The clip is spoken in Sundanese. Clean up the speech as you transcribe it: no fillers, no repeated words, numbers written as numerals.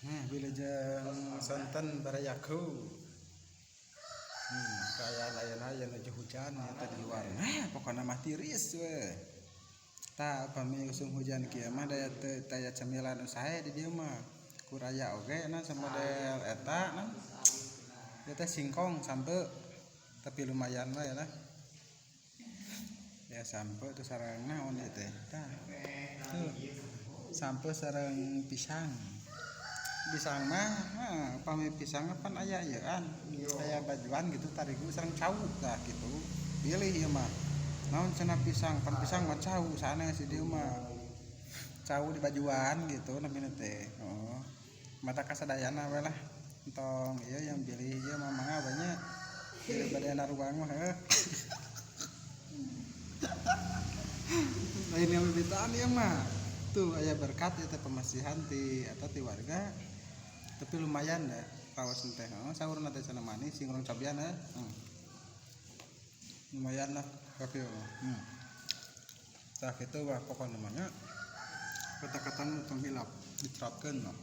Nah, wilujeng sonten barayaku. Kaayaan ayeuna aya nuju hujan nya teh di luar. Nah, pokona mah tiris we. Tah upami usum hujan kieu mah daya teu taya cemilan nu sae di dieu mah. Kuraya oge na samodel eta na. Ieu teh singkong sampeu tapi lumayan we lah. Ya sampeu teh sareng naon ieu teh. Tah. Tuh. Sampeu sareng pisang. Pisang mah upami pisang mah pan aya ieu an aya bajuan gitu tarigu sareng cau tah kitu. Pilih ieu mah. Naon cenah pisang, pan pisang mah cau sanes di dieu mah. Cau di bajuan gitu namina teh. Oh. Mata kasadayana we lah. Entong ieu yang pilih ieu mah mangga we nya. Ieu bade naruang mah heuh. Lain ngabibitaan ieu mah. Tuh aya berkat ieu teh pemasihan ti eta ti warga. Tapi lumayan dah raos teh. Oh, saurna teh cenah manis singkrong cobian heuh. Lumayan lah kaki. Tah kitu wah pokona mah nya. Kata-kata nu tong hilap diterapkeun mah.